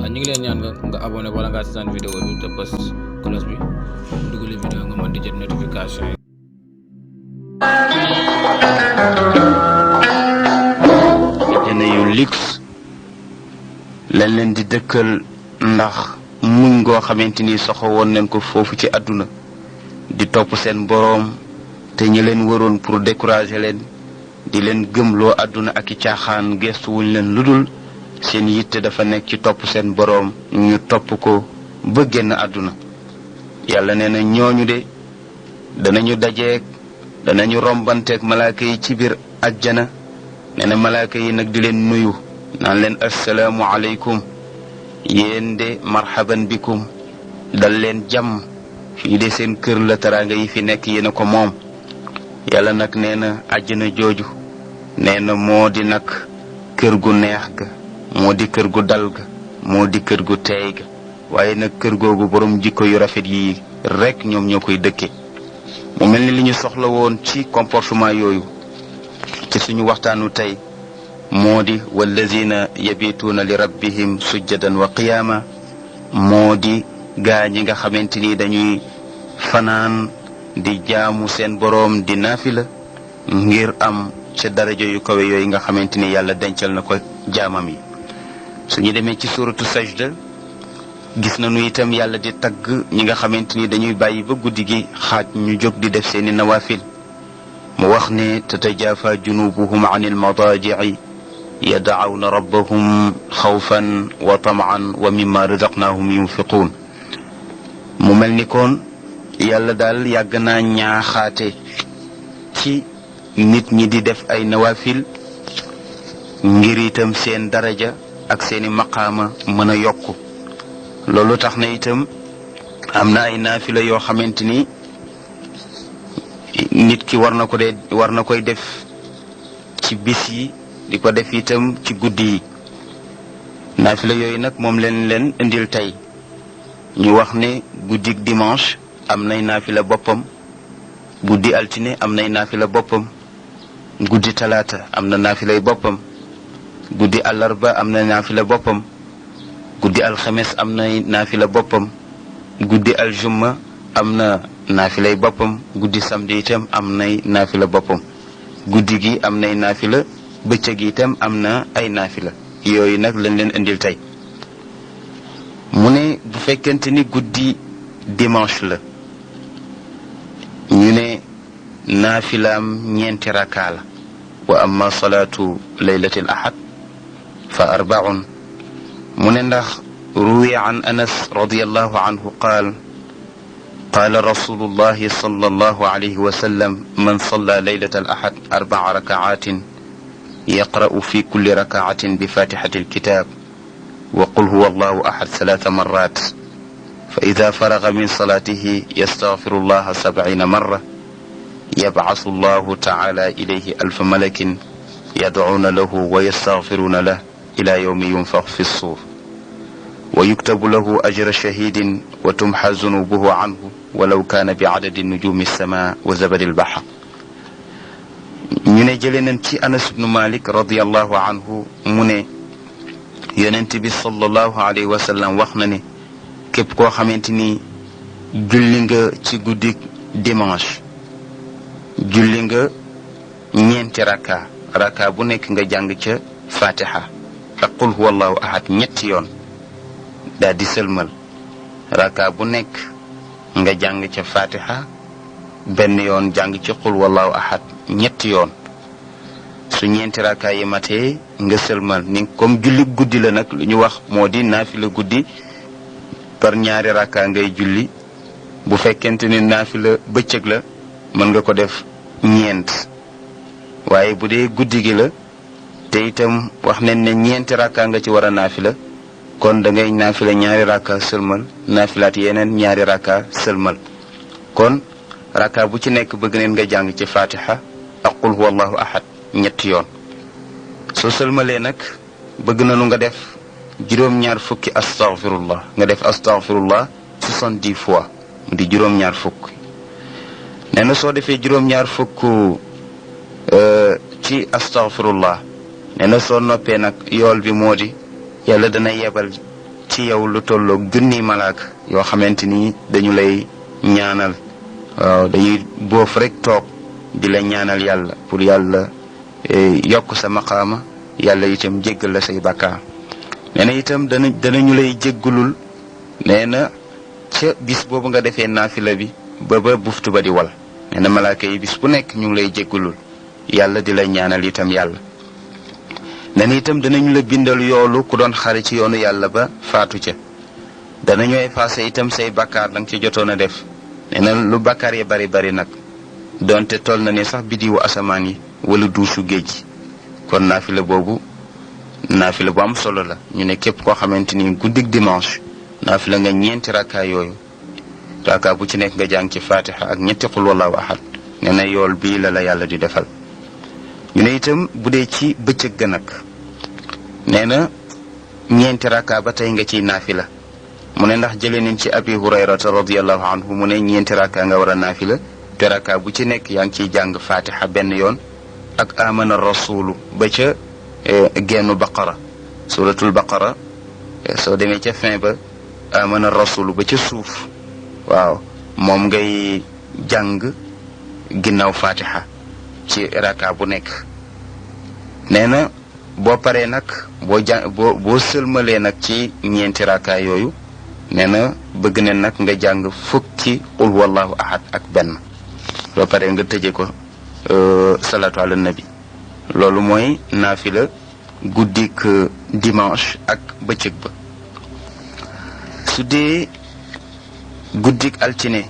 ñu ngi leen ñaan nga abonné wala nga seetaan vidéo bi te bës cloche bi dugal vidéo nga mën di jot notification yi. àjjana yu luxe lañ leen di dëkkal ndax muñ goo xamante ni soxo woon nañ ko foofu ci àdduna di topp seen boroom te ñi leen waroon pour décourager leen di leen gëmloo àdduna ak i caaxaan gestu wuñ leen ludul seen yitte dafa nekk ci topp seen boroom ñu topp ko ba génn àdduna. yàlla nee na ñooñu de danañu rombanteeg malaaka yi ci biir ajjana. nee na malaaka yi nag di leen nuyu naan leen assalaamu aleykum yéen de marhaban bikum dal leen jàmm fii de seen kër la teraanga yi fi nekk yéen a ko moom. yàlla nag nee na àjjana jooju nee na moo di nag kër gu neex ga, moo di kër gu dal ga, moo di kër gu teey ga, waaye nag kër googu borom jikko yu rafet yi rek ñoom ñoo koy dëkke. mu mel ni li ñu soxla woon ci comportement yooyu ci suñu waxtaanu tey moo di wallazina yabituuna li rabbihim sujjadan wa qiyaama, moo di gaa ñi nga xamante ni dañuy fanaan di jaamu seen boroom di naafila ngir am ca daraja yu kawe yooyu nga xamante ni yàlla dencal na ko jaamam yi. suñu demee ci suratu sajda gis nañu itam yàlla di tagg ñi nga xamante ni dañuy bàyyi ba guddi gi xaaj ñu jóg di def seeni nawaafil. mu wax ne tatajaafa junubuhum an almadaaji'i yad'awna rabbahum xawfan wa tamaan wa mimma razaqnaahum yunfiquun. mu mel ni kon yàlla daal yàgg naa ñaaxaate ci nit ñi di def ay nawaafil ngir itam seen daraja ak seeni maqaama mën a yokku. loolu tax na itam am na ay naafila yoo xamante ni nit ki war na koy def ci bis yi di ko def itam ci guddi yi. naafila yooyu nag moom leen indil tey. ñu wax ne guddi dimanche am nay naafila boppam, guddi altine am nay naafila boppam, guddi talaata am na naafilay boppam, guddi àllarba am na naafila boppam, guddi alxames am na naafila boppam, guddi aljumma am na naafilay boppam, guddi samedi itam am nay naafila boppam, guddi gi am nay naafila, bëccëg itam am na ay naafila. yooyu nag lañ leen indil tey. mu ne bu fekkente ni guddi dimanche la ñu ne naafilaam ñeenti rakaa la. wa amma salaatu laylatil ahad fa arbaun. mu ne ndax ruwiya an anas radiyallahu anhu qaal qaala rasulullahi sallallahu alayhi wa sallam man salla laylatal ahad arbaa rakaatin yaqra'u fi kulli rakaatin bi fatihati alkitab wa qul huwa allahu ahad salaasa marrat fa ida faraga min salatihi yastaghfiru allaha 70 marra yab'athu allahu ta'ala ilayhi alfa malakin yad'una lahu wa yastaghfiruna lahu ila yawmi yunfakh fi as-sur wa yuktabu lahu ajra shahidin wa tumha zunubuhu anhu walaw kaana bi adadi nujumi as-samaa wa zabadi al-bahr. ñu ne jëlee nañ ci Anas ibnu Malik radiyallahu anhu mu ne yonent bi sallallahu alayhi wa sallam wax na ne képp koo xamante ni julli nga ci guddi dimanche julli nga ñeenti raka bu nekk nga jàng ca fatiha ak qul huwa allahu ahad ñetti yoon daal di sëlmal. raka bu nekk nga jàng ca fatiha benn yoon jàng ci qul huwa allahu ahad ñetti yoon. su ñeenti raka yi matee nga sëlmal ni comme julli guddi la nag lu ñu wax moo di naafila guddi par ñaari raka ngay julli. bu fekkente ni naafila bëccëg la mën nga ko def ñeent, waaye bu dee guddi gi la te itam wax nañ ne ñeenti raka nga ci war a naafila kon da ngay naafila ñaari raka sëlmal naafilaat yeneen ñaari raka sëlmal. kon raka bu ci nekk bëgg neen nga jàng ci fatiha ak qul huwa allahu ahad ñetti yoon. soo sëlmalee nag bëgg nañu nga def juróom-ñaar fukki astaghfirullah, nga def astaghfirullah 70 fois mu di juróom-ñaar fukk. nee na soo defee juróom-ñaar fukk ci astaghfirullah nee na soo noppee nag yool bi moo di yàlla dana yebal ci ci yow lu tolloog junni malaaka yoo xamante ni dañu lay ñaanal waaw dañuy boof rek toog di la ñaanal yàlla pour yàlla yokk sa maqaama yàlla itam jéggal la say bàkkaar nee na itam danañu lay jéggalul nee na ca bis boobu nga defee naafila bi ba buftu ba di wal nee na malaaka yi bis bu nekk ñu ngi lay jéggalul yàlla di la ñaanal itam yàlla nee na itam danañu la bindal yoolu ku doon xare ci yoonu yàlla ba faatu ca danañu effacé itam say bàkkaar la nga ci jotoon a def nee na lu bàkkaar yi bari bari nag donte toll na ne sax bidiwu asamaan yi wala duusu géej gi kon naafila boobu naafila bu am solo la ñu ne képp koo xamante ni guddig dimanche naafila nga ñeenti rakkaa yooyu rakkaa bu ci nekk nga jàng ci fatiha ak ñetti qul wallahu ahad nee na yool bii la yàlla di defal ñu ne itam bu dee ci bëccëg ga nag nee na ñeenti rakkaa ba tey nga ciy naafila mu ne ndax jëlee nañ ci abi hurayrata radiallahu anhu mu ne ñeenti rakkaa nga war a naafila te rakkaa bu ci nekk yaa ngi ciy jàng fatiha benn yoon ak amana rasulu ba ca gennu baqara suratul baqara soo demee ca fin ba amana rasulu ba ca suuf waaw moom ngay jàng ginnaaw fatiha ci raka bu nekk nee na boo paree nag boo sëlmalee nag ci ñeenti raka yooyu nee na bëgg ne nag nga jàng fukki qul wallahu ahad ak benn boo paree nga tëje ko salatu ala nabi loolu mooy naafila guddik dimanche ak bëccëg ba su dee guddik altine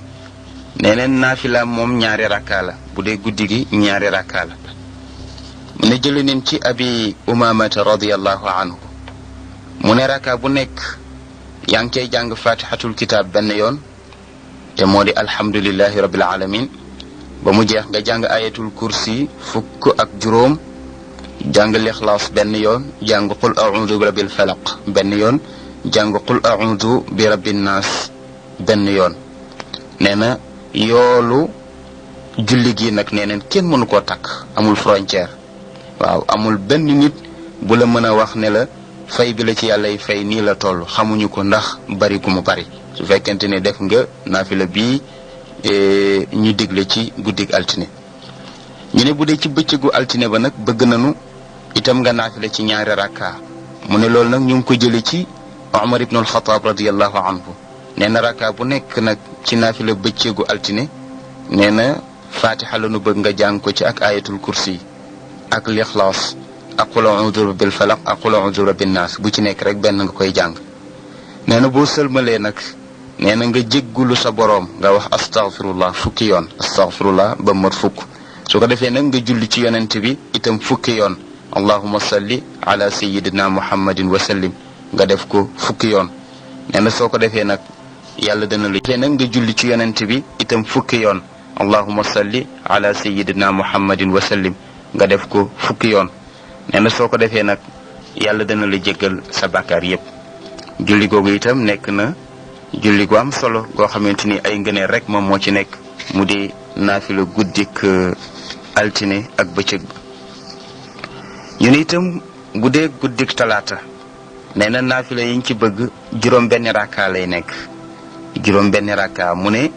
nee neen naafila moom ñaari rakkaa la bu dee guddi gi ñaari rakkaa la mu ne jële neen ci abi umamata radiallahu anhu mu ne rakkaa bu nekk yaa ngi cay jàng fatihatul kitab benn yoon te moo di alhamdulillahi rabbil alamin ba mu jeex nga jàng ayatul kursi fukk ak juróom jàng lixlaas benn yoon jàng qul a'udhu bi rabbil falaq benn yoon jàng qul a'udhu bi rabbin nas benn yoon nee na yoolu julli gi nag nee neen kenn mënu koo takk amul frontière waaw amul benn nit bu la mën a wax ne la fay bi la ci yàlla fay nii la toll xamuñu ko ndax bari gu mu bari su fekkente ne def nga naafila bii ñu digle ci guddig altine ñu ne bu dee ci bëccëgu altine ba nag bëgg nañu itam nga naafila ci ñaari rakka mu ne loolu nag ñu ngi ko jële ci Umar ibn al-Khattab radiyallahu anhu nee na rakka bu nekk nag ci naafila bëccëgu altine nee na fatiha la nu bëgg nga jàng ko ci ak ayatul kursi ak lixlaas ak qul a'udhu bil falaq ak qul a'udhu rabbin nas bu ci nekk rek benn nga koy jàng nee na boo sëlmalee nag nee na nga jéggulu sa boroom nga wax astaghfirullah fukki yoon astaghfirullah ba mat fukk su ko defee nag nga julli ci yonent bi itam fukki yoon allahumma salli ala sayyidina muhammadin wa sallim nga def ko fukki yoon nee na soo ko defee nag yàlla dana la defee nag nga julli ci yonent bi itam fukki yoon allahumma salli ala sayyidina muhammadin wa sallim nga def ko fukki yoon nee na soo ko defee nag yàlla dana la jéggal sa bàkkaar yépp julli googu itam nekk na julli gu am solo goo xamante ni ay ngëneel rek moom moo ci nekk mu di naafila guddik altine ak bëccëg ba ñu ne itam bu dee guddik talaata nee na naafila yiñ ci bëgg juróom benn rakka lay nekk juróom benn rakka mu ne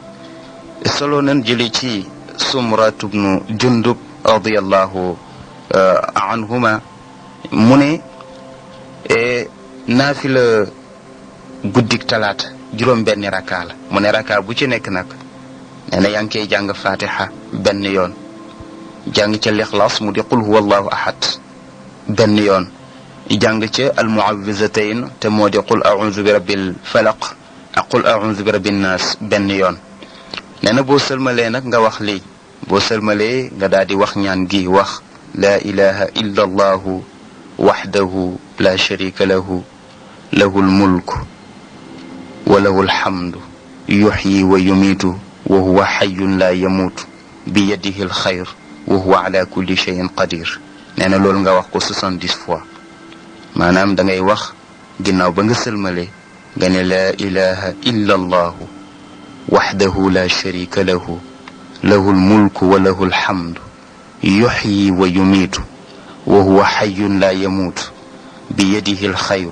solo nan jële ci Sumrat ibnu Jundub radiyallahu anhuma mu ne naafila guddik talaata juróom benn rakka la mu ne rakka bu ci nekk nag nee na yaa ngi koy jàng fatiha benn yoon jàng ca lixlaas mu di qul huwa allahu ahad benn yoon jàng ca almuawizatayn te moo di qul a'udhu bi rabbil falaq ak qul a'udhu bi rabbin nas benn yoon nee na boo sëlmalee nag nga wax lii boo sëlmalee nga daal di wax ñaan gi wax la ilaha illa allahu wahdahu la sharika lahu lahul mulk wa lahul hamdu yuhyi wa yumiitu wa huwa hayyun la yamuutu bi yadihi alxayr wa huwa ala kulli shay'in qadir nee na loolu nga wax ko 70 fois maanaam da ngay wax ginnaaw ba nga sëlmalee nga ne la ilaha illa allahu wahdahu la sharika lahu lahul mulku wa lahul hamdu yuhyi wa yumiitu wa huwa hayyun la yamuutu bi yadihi alxayr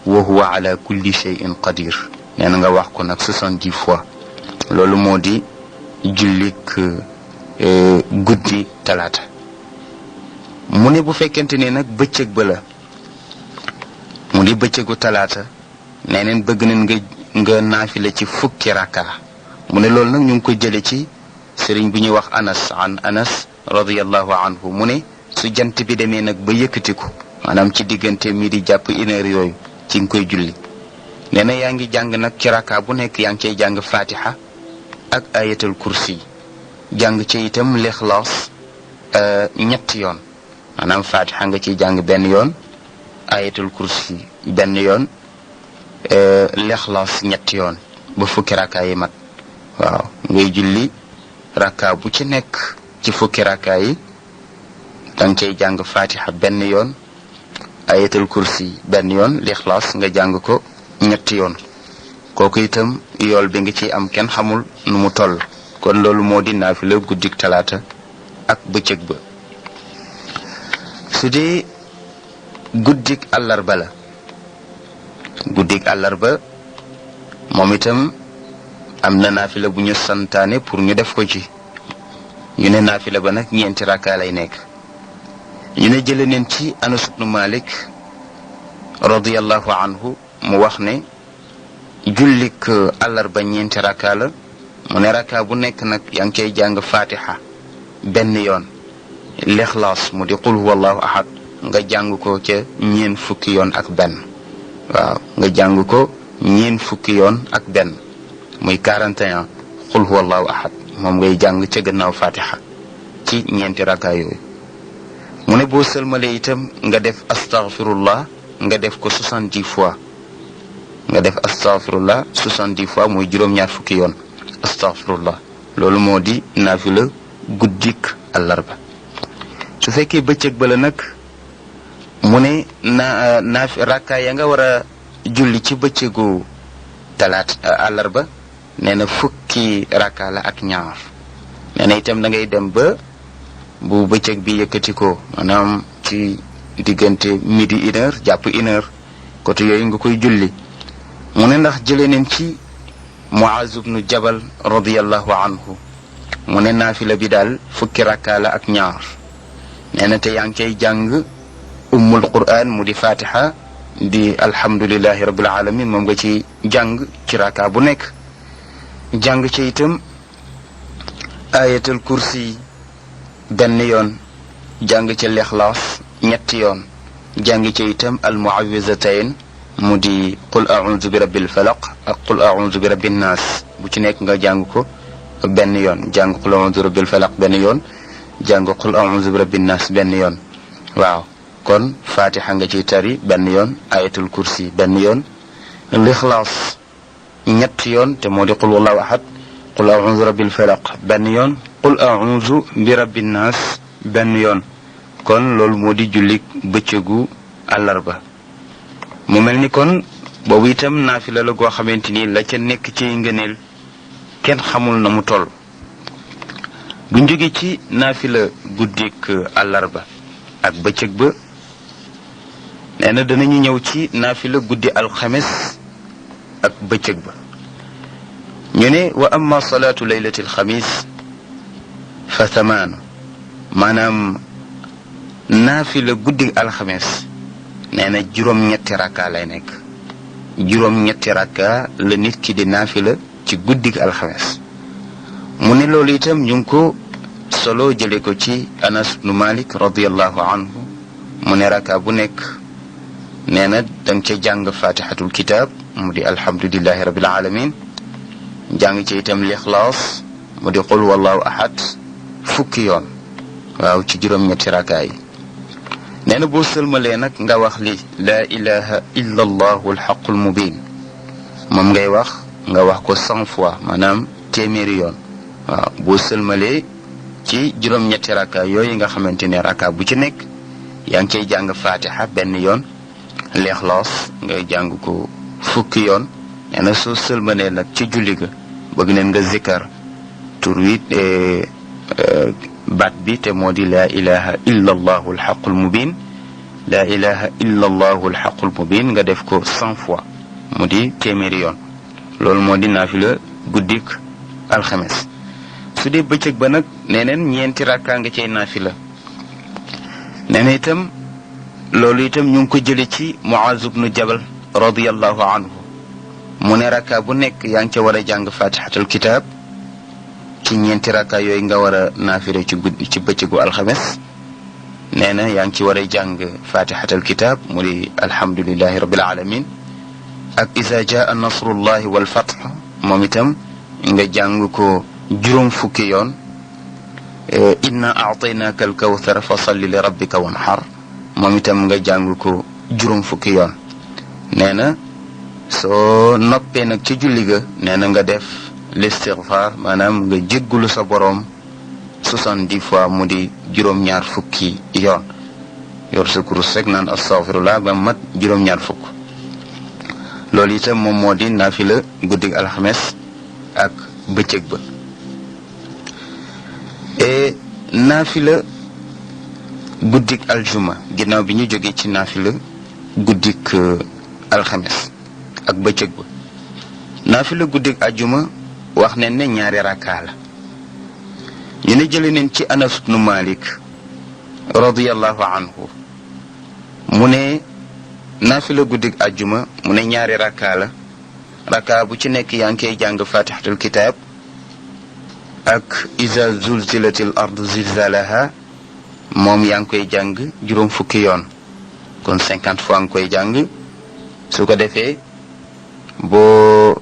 wa huwa ala kulli shay'in qadir nee na nga wax ko nag 70 fois loolu moo di jullik guddi talaata mu ne bu fekkente ne nag bëccëg ba la mu di bëccëgu talaata nee neen bëgg nañ nga naafila ci fukki rakka mu ne loolu nag ñu ngi ko jële ci sëriñ bu ñuy wax Anas radiyallahu anhu mu ne su jant bi demee nag ba yëkkatiku maanaam ci diggante mi di jàpp 1 heure yooyu ci nga koy julli nee na yaa ngi jàng nag ci rakka bu nekk yaa ngi cay jàng fatiha ak ayatul kursi jàng ci itam lixlaas 3 yoon maanaam fatiha nga ciy jàng 1 yoon ayatul kursi 1 yoon lixlaas 3 yoon ba fukki rakka yi mat waaw ngay julli rakka bu ci nekk ci fukki rakka yi danga cay jàng fatiha 1 yoon ayatul kursi 1 yoon lixlaas nga jàng ko 3 yoon kooku itam yool bi nga ciy am kenn xamul nu mu toll kon loolu moo di naafila guddik talaata ak bëccëg ba su dee guddik àllarba la guddik àllarba moom itam am na naafila bu ñu santaane pour ñu def ko ci ñu ne naafila ba nag 4 rakka lay nekk ñu ne jële neen ci Anas ibnu Malik radiyallahu anhu mu wax ne jullik àllarba 4 rakka la mu ne rakka bu nekk nag yaa ngi cay jàng fatiha 1 yoon lixlaas mu di qul huwallahu ahad nga jàng ko ca 4 fukki yoon ak 1 waaw nga jàng ko 4 fukki yoon ak 1 muy 41 qul huwallahu ahad moom ngay jàng ca gannaaw fatiha ci 4 rakka yooyu mu ne boo sëlmalee itam nga def astaghfirullah nga def ko 70 fois nga def astaghfirullah 70 fois muy juróom-ñaar fukki yoon astaghfirullah loolu moo di naafila guddik àllarba su fekkee bëccëg ba la nag mu ne rakka ya nga war a julli ci bëccëgu àllarba nee na fukki rakka la ak 2 nee na itam da ngay dem ba bu bëccëg bi yëkkati ko maanaam ci diggante midi 1 heure jàpp 1 heure côté yooyu nga koy julli mu ne ndax jëlee neen ci Muaz ibnu Jabal radiyallahu anhu mu ne naafila bi daal fukki rakka la ak 2 nee na te yaa ngi cay jàng ummul Qur'an mu di fatiha di alhamdulillahi rabbil alamin moom nga ci jàng ci rakka bu nekk jàng ci itam ayatul kursi 1 yoon jàng ci lixlaas 3 yoon jàng ci itam al muawwizatayn mu di qul a'udhu bi rabbil falaq ak qul a'udhu bi rabbin nas bu ci nekk nga jàng ko 1 yoon jàng qul a'udhu bi rabbil falaq 1 yoon jàng qul a'udhu bi rabbin nas 1 yoon waaw kon fatiha nga ciy tari 1 yoon ayatul kursi 1 yoon lixlaas 3 yoon te moo di qul wallahu ahad qul a'udhu bi rabbil falaq 1 yoon qul a'udhu bi rabbin nas 1 yoon kon loolu moo di jullik bëccëgu àllarba mu mel ni kon boobu itam naafila la goo xamante ni la ca nekk ci ngëneel kenn xamul na mu toll buñ jógee ci naafila guddik àllarba ak bëccëg ba nee na danañu ñëw ci naafila guddi alxames ak bëccëg ba ñu ne wa amma salaatu laylati alxamis fa 8 maanaam naafila guddi alxames nee na 7 rakka lay nekk 7 rakka la nit ki di naafila ci guddi alxames mu ne loolu itam ñu ngi ko solo jële ko ci Anas ibnu Malik radiyallahu anhu mu ne rakka bu nekk nee na danga ca jàng fatihatul kitab mu di alhamdulillahi rabbil alamin jàng ci itam lixlaas mu di qul wallahu ahad fukki yoon waaw ci 7 rakka yi nee na boo sëlmalee nag nga wax li laa ilaha illa allahu alxaqul mubin moom ngay wax nga wax ko 100 fois maanaam téeméeri yoon waaw boo sëlmalee ci 7 rakka yooyu nga xamante ne rakka bu ci nekk yaa ngi cay jàng fatiha 1 yoon lixlaas ngay jàng ko fukki yoon nee na soo sëlmalee nag ci julli ga bëgg neen nga zikkar tur wi baat bi te moo di laa ilaha illa allahu alxaqul mubin la ilaha illa allahu alxaqul mubin nga def ko 100 fois mu di téeméeri yoon loolu moo di naafila guddik alxames su dee bëccëg ba nag neneen ñeenti rakka nga cay naafila nee na itam loolu itam ñu ngi ko jële ci Muaz ibnu Jabal radiyallahu anhu mu ne rakka bu nekk yaa ngi ca war a jàng fatihatul kitab ci ñeenti rakka yooyu nga war a naafila ci guddi ci bëccëgu alxames nee na yaa ngi ci war a jàng fatihatul kitab mu di alhamdulillahi rabbil alamin ak iza jaa nasrullahi wal fath moom itam nga jàng ko juróom fukki yoon inna a'taynaka al kawthar fa salli li rabbika wanhar moom itam nga jàng ko juróom fukki yoon nee na soo noppee nag ci julli ga nee na nga def l'istighfar maanaam nga jéggulu sa boroom 70 fois mu di juróom-ñaar fukki yoon yor sa kurus rek naan astaghfirullah ba mat juróom-ñaar fukk loolu itam moom moo di naafila guddig alxames ak bëccëg ba e naafila guddig aljuma ginnaaw bi ñu jógee ci naafila guddig alxames ak bëccëg ba naafila guddig aljuma wax nañ ne ñaari rakkaa la ñu ne jële nañ ci Anas ibnu Malik radiyallahu anhu mu ne naafila guddig aljuma mu ne ñaari rakkaa la rakkaa bu ci nekk yaa ngi koy jàng fatihatul kitab ak iza zulzilatil ardu zilzalaha moom yaa ngi koy jàng juróom fukki yoon kon 50 fois nga koy jàng su ko defee boo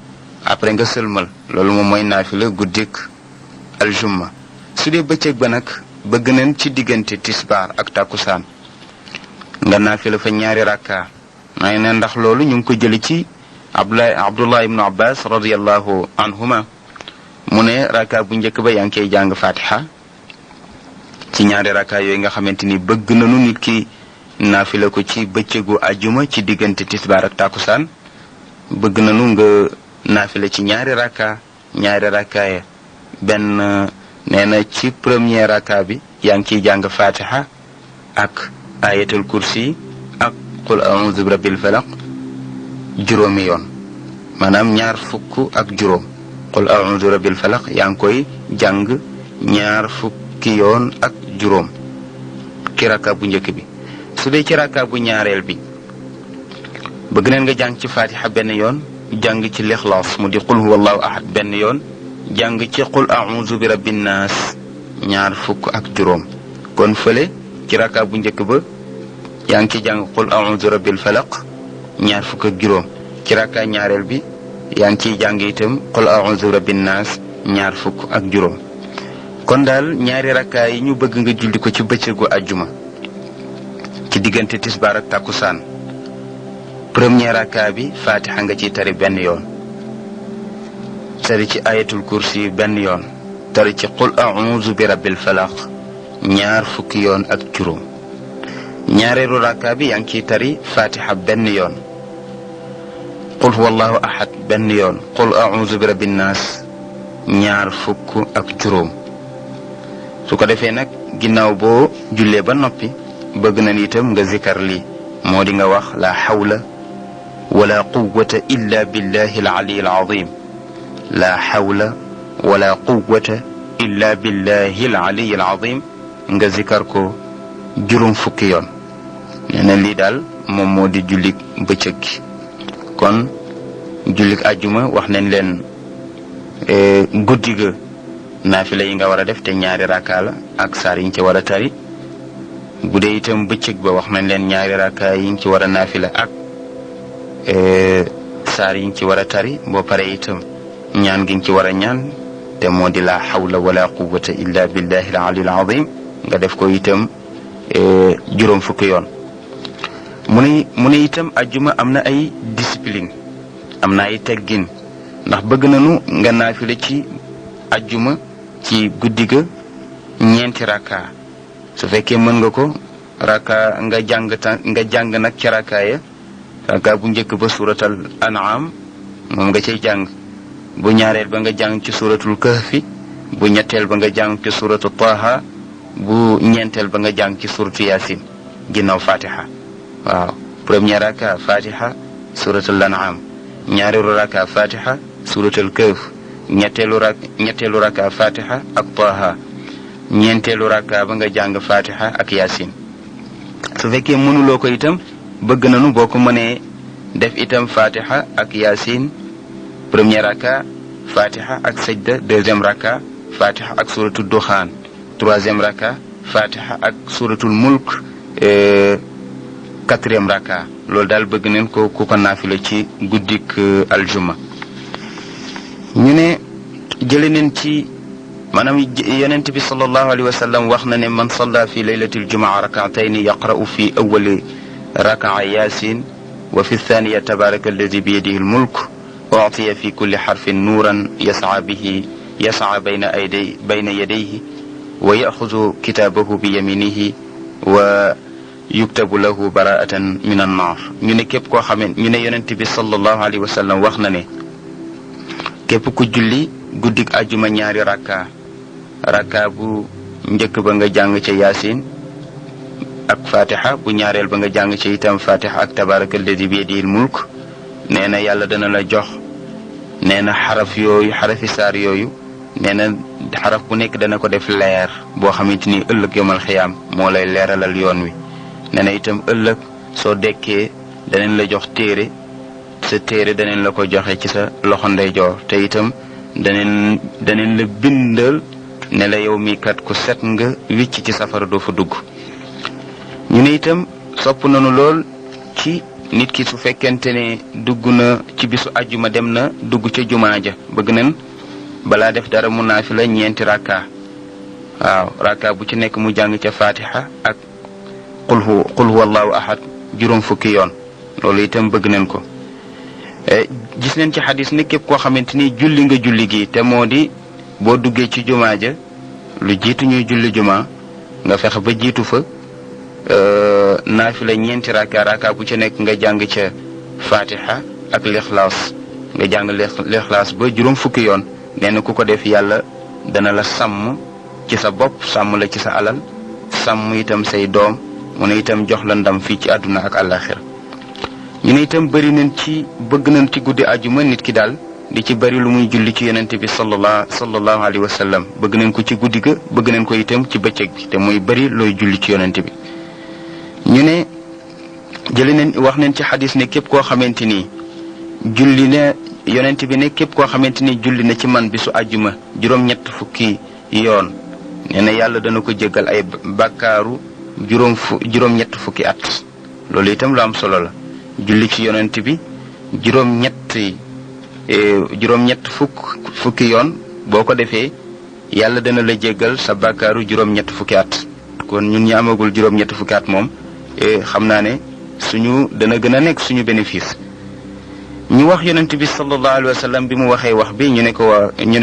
après nga sëlmal loolu moom mooy naafila guddik aljuma su dee bëccëg ba nag bëgg nañ ci diggante tisbaar ak takkusaan nga naafila fa ñaari rakka may na ndax loolu ñu ngi ko jëli ci Abdullah ibnu Abbas radiyallahu anhuma mu ne rakka bu njëkk ba yaa ngi koy jàng fatiha ci ñaari rakka yooyu nga xamante ni bëgg nañu nit ki naafila ko ci bëccëgu ajuma ci diggante tisbaar ak takkusaan bëgg nañu nga naafila ci ñaari rakka ya benn nee na ci premier rakka bi yaa ngi ciy jàng fatiha ak ayatul kursi ak qul a'udhu bi rabbil falaq juróomi yoon maanaam ñaar fukk ak juróom qul a'udhu bi rabbil falaq yaa ngi koy jàng ñaar fukki yoon ak juróom ci rakka bu njëkk bi su dee ci rakka bu ñaareel bi bëgg neen nga jàng ci fatiha benn yoon jàng ci lixlaas mu di qul huwallahu ahad benn yoon jàng ci qul a'udhu bi rabbin nas ñaar fukk ak juróom kon fële ci rakka bu njëkk ba yaa ngi ci jàng qul a'udhu rabbil falaq ñaar fukk ak juróom ci rakka ñaareel bi yaa ngi ciy jàng itam qul a'udhu rabbin nas ñaar fukk ak juróom kon daal ñaari rakka yi ñu bëgg nga julli ko ci bëccëgu ajjuma ci diggante tisbaar ak takkusaan premier rakka bi fatiha nga ciy tari benn yoon tari ci ayatul kursi benn yoon tari ci qul a'udhu bi rabbil falaq ñaar fukki yoon ak juróom ñaareelu rakka bi yaa ngi ciy tari fatiha benn yoon qul huwallahu ahad benn yoon qul a'udhu bi rabbin nas ñaar fukk ak juróom su ko defee nag ginnaaw boo jullee ba noppi bëgg na itam nga zikar lii moo di nga wax la hawla wala quwwata illa billahi al-ali al-azim la hawla wala quwwata illa billahi al-ali al-azim nga zikar ko juróom fukki yoon nee na lii daal moom moo di jullik bëccëg gi kon jullik ajjuma wax nañ leen guddi ga naafila yi nga war a def te ñaari rakka la ak saar yi nga ci war a tari bu dee itam bëccëg ba wax nañ leen ñaari rakka yi nga ci war a naafila ak saar yi nga ci war a tari boo pare itam ñaan gi nga ci war a ñaan te moo di la hawla wala quwwata illa billahi al-ali al-azim nga def ko itam juróom fukki yoon mu ne itam ajjuma am na ay discipline am na ay teggin ndax bëgg nañu nga naafila ci ajjuma ci guddi ga ñeenti rakka su fekkee mën nga ko rakka nga jàng nag ci rakka ya rakka bu njëkk ba suratal an'am moom nga cay jàng bu ñaareel ba nga jàng ci suratul kahfi bu ñetteel ba nga jàng ci suratu taha bu ñeenteel ba nga jàng ci suratu yasin ginnaaw fatiha waaw premier raka fatiha suratul an'am ñaareelu raka fatiha suratul kahf ñetteelu raka fatiha ak taha ñeenteelu raka ba nga jàng fatiha ak yasin su fekkee mënuloo ko itam bëgg nañu boo ko mënee def itam fatiha ak yasin premier raka fatiha ak sajda deuxième raka fatiha ak suratul duxaan troisième raka fatiha ak suratul mulk quatrième raka loolu daal bëgg nañ ko ku ko naafila ci guddik aljuma ñu ne jële nañ ci maanaam yonent bi sallallahu alayhi wa sallam wax na ne man salla fi laylati aljumaa rak'atayn yaqra'u fi awwali raka'a yasin wa fi thaniya tabaraka alladi bi yadihi almulk u'tiya fi kulli harfin nuuran yas'a bayna yadayhi wa yaxudu kitaabahu bi yaminihi wa yuktabu lahu baraatan min annar ñu ne képp koo xamee ñu ne yonent bi sallallahu alayhi wa sallam wax na ne képp ku julli guddik ajuma ñaari rakka bu njëkk ba nga jàng ca yaasin ak fatiha bu ñaareel ba nga jàng ca itam fatiha ak tabaraka alladi bi yadihi mulk nee na yàlla dana la jox nee na xarafi saar yooyu nee na xaraf bu nekk dana ko def leer boo xamante ni ëllëg yomal xiyaam moo lay leeralal yoon wi nee na itam ëllëg soo dekkee danañ la jox téere sa téere danañ la ko joxe ci sa loxo ndeyjoor te itam danañ la bindal ne la yow mi kat ku set nga wicc ci safara doo fa dugg ñu ne itam sopp nañu lool ci nit ki su fekkente ne dugg na ci bisu ajjuma dem na dugg ca jumaa ja bëgg nañ balaa def dara mu naafila ñeenti rakka waaw rakka bu ci nekk mu jàng ca fatiha ak qul huwallahu ahad juróom fukki yoon loolu itam bëgg nañ ko gis nañ ci xadis ne képp koo xamante ni julli nga julli gi te moo di boo duggee ci jumaa ja lu jiitu ñuy julli jumaa nga fexe ba jiitu fa naafila ñeenti rakka bu ci nekk nga jàng ca fatiha ak lixlaas nga jàng lixlaas ba juróom fukki yoon nee na ku ko def yàlla dana la sàmm ci sa bopp sàmm la ci sa alal sàmm itam say doom mu ne itam jox la ndam fii ci àdduna ak àllaaxira ñu ne itam bëri nañ ci bëgg nañ ci guddi ajuma nit ki daal di ci bëri lu muy julli ci yonente bi sallallahu alayhi wa sallam bëgg nañ ko ci guddi ga bëgg nañ ko itam ci bëccëg bi te muy bëri looy julli ci yonente bi ñu ne jëli nañ wax nañ ci xadis ne képp koo xamante ni julli na yonent bi ne képp koo xamante ni julli na ci man bisu ajjuma juróom-ñett fukki yoon nee na yàlla dana ko jéggal ay bàkkaaru juróom-ñett fukki at loolu itam lu am solo la julli ci yonent bi juróom-ñett fukki yoon boo ko defee yàlla dana la jéggal sa bàkkaaru juróom-ñett fukki at kon ñun ñi amagul juróom-ñett fukki at moom xam naa ne dana gën a nekk suñu bénéfice ñu wax yonent bi sallallahu alayhi wa sallam bi mu waxee wax bi ñu ne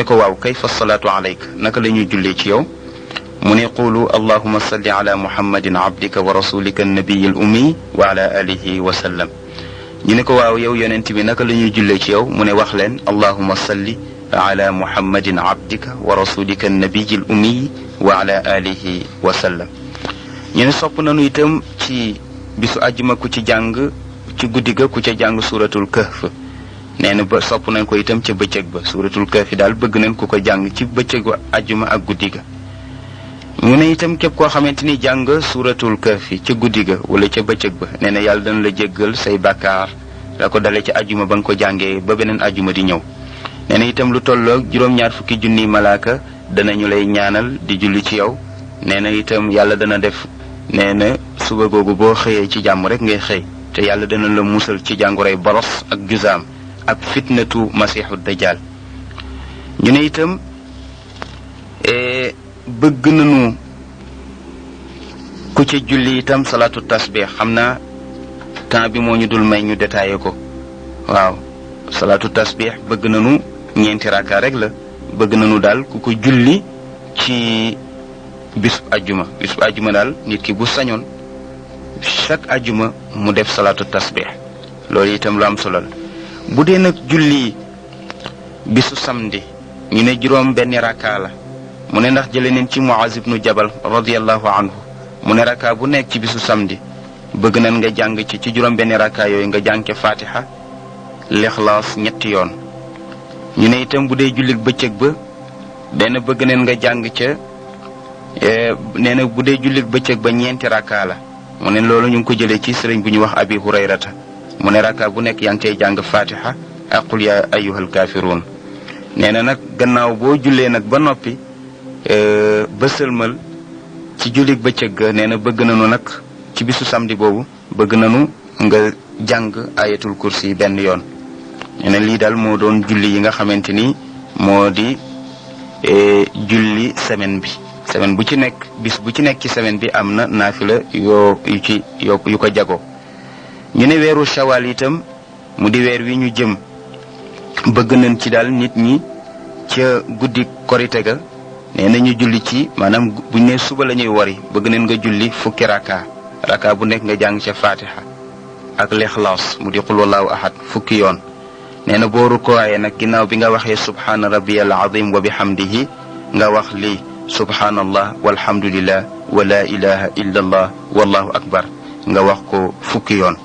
ko waaw kayfa salaatu alayka naka la ñuy jullee ci yow mu ne qulu allahuma salli ala muhammadin abdika wa rasulika annabiyi al ummi wa ala alihi wa sallam ñu ne ko waaw yow yonent bi naka la ñuy jullee ci yow mu ne wax leen allahuma salli ala muhammadin abdika wa rasulika annabiyi al ummi wa ala alihi wa sallam ñu ne sopp nañu itam ci bisu àjjuma ku ci jàng ci guddi ga ku ca jàng suratul kahf nee na ba sopp nañ ko itam ca bëccëg ba suratul kahf daal bëgg nañ ku ko jàng ci bëccëgu àjjuma ak guddi ga mu ne itam képp koo xamante ni jàng suratul kahf ca guddi ga wala ca bëccëg ba nee na yàlla dana la jéggal say bàkkaar la ko dale ca àjjuma ba nga ko jàngee ba beneen àjjuma di ñëw nee na itam lu tolloog juróom-ñaar fukki junniy malaaka danañu lay ñaanal di julli ci yow nee na itam yàlla dana def nee na suba googu boo xëyee ci jàmm rek ngay xëy te yàlla dana la musal ci jàngoroy boros ak juzaam ak fitnatu masiixu dajjal ñu ne itam bëgg nañu ku ca julli itam salaatu tasbih xam naa temps bi moo ñu dul may ñu détaillé ko waaw salaatu tasbih bëgg nañu ñeenti rakka rek la bëgg nañu daal ku ko julli ci bisub ajjuma daal nit ki bu sañoon chaque ajjuma mu def salaatu tasbih loolu itam lu am solo la bu dee nag julli bisu samedi ñu ne juróom benn rakka la mu ne ndax jële neen ci Muaz ibnu Jabal radiyallahu anhu mu ne rakka bu nekk ci bisu samedi bëgg nañ nga jàng ci juróom benn rakka yooyu nga jàng ca fatiha lixlaas ñetti yoon. ñu ne itam bu dee jullit bëccëg ba dana bëgg nañ nga jàng ca nee na bu dee jullit bëccëg ba ñeenti rakka la mu ne loolu ñu ngi ko jëlee ci sëriñ bu ñu wax abi hurayrata mu ne rakka bu nekk yaa ngi cay jàng fatiha ak qul ya ayyuhal kaafiruun. nee na nag gannaaw boo jullee nag ba noppi ba sëlmal ci jullit bëccëg ga nee na bëgg nañu nag ci bisu samedi boobu bëgg nañu nga jàng ayatul kursi benn yoon. nee na lii daal moo doon julli yi nga xamante ni moo di julli semaine bi. semaine bu ci nekk bis bu ci nekk ci semaine bi am na naafila yu ko jago. ñu ne weeru shawal itam mu di weer wi ñu jëm bëgg nañ ci daal nit ñi ca guddi korite ga nee na ñu julli ci maanaam buñ ne suba la ñuy wari bëgg nañ nga julli fukki raka bu nekk nga jàng ca fatiha ak lixlaas mu di qul wallahu ahad fukki yoon. nee na boo rukkooyee nag ginnaaw bi nga waxee subhaana rabbiyal azim wa bihamdihi nga wax lii subhaanallah walhamdulillah wa la ilaha illa allah wallahu akbar nga wax ko fukki yoon.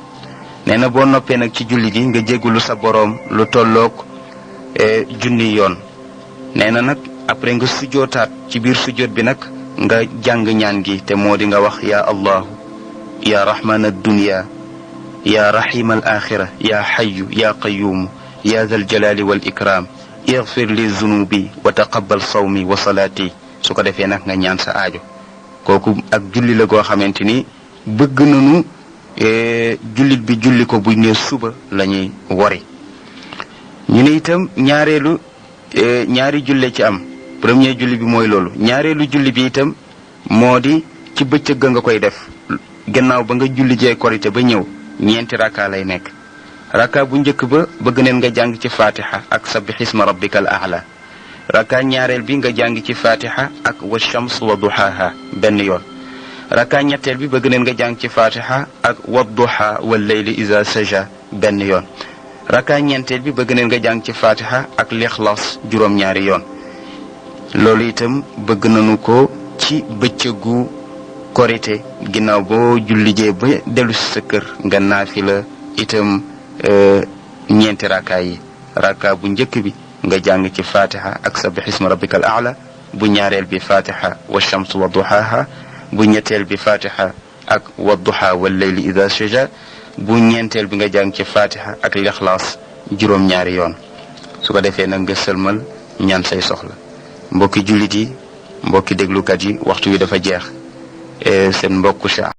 nee na boo noppee nag ci julli gi nga jéggulu sa boroom lu tolloog junni yoon. nee na nag après nga sujjootaat ci biir sujjoot bi nag nga jàng ñaan gi te moo di nga wax ya allahu ya rahman ad-dunya ya rahim al-axira ya hayyu ya qayyumu ya dhal jalali wal ikram ighfir li zunubi wa taqabbal sawmi wa salaati. su ko defee nag nga ñaan sa aajo. kooku ak julli la goo xamante ni bëgg nañu jullit bi julli ko bu ne suba la ñuy wari. ñu ne itam ñaari julle ci am. premier julli bi mooy loolu. ñaareelu julli bi itam moo di ci bëccëg nga koy def gannaaw ba nga julli jee korite ba ñëw ñeenti rakka lay nekk. rakka bu njëkk ba bëgg neen nga jàng ci fatiha ak sabbixisma rabbikal a'la. rakka ñaareel bi nga jàng ci fatiha ak wa shams wa duhaha benn yoon. rakka ñetteel bi bëgg neen nga jàng ci fatiha ak wa duha wal layli iza saja benn yoon. rakka ñeenteel bi bëgg neen nga jàng ci fatiha ak lixlaas juróom-ñaari yoon. loolu itam bëgg nañu ko ci bëccëgu korite ginnaaw boo jullijee ba dellu si sa kër nga naafila itam ñeenti rakka yi. rakka bu njëkk bi nga jàng ci fatiha ak sabbixisma rabbikal a'la. bu ñaareel bi fatiha wa shams wa duhaha. bu ñetteel bi fatiha ak wa duha wal layli idha saja. bu ñeenteel bi nga jàng ci fatiha ak lixlaas juróom-ñaari yoon. su ko defee nag nga sëlmal ñaan say soxla. mbokki jullit yi mbokki déglukat yi waxtu wi dafa jeex seen mbokku Cheikh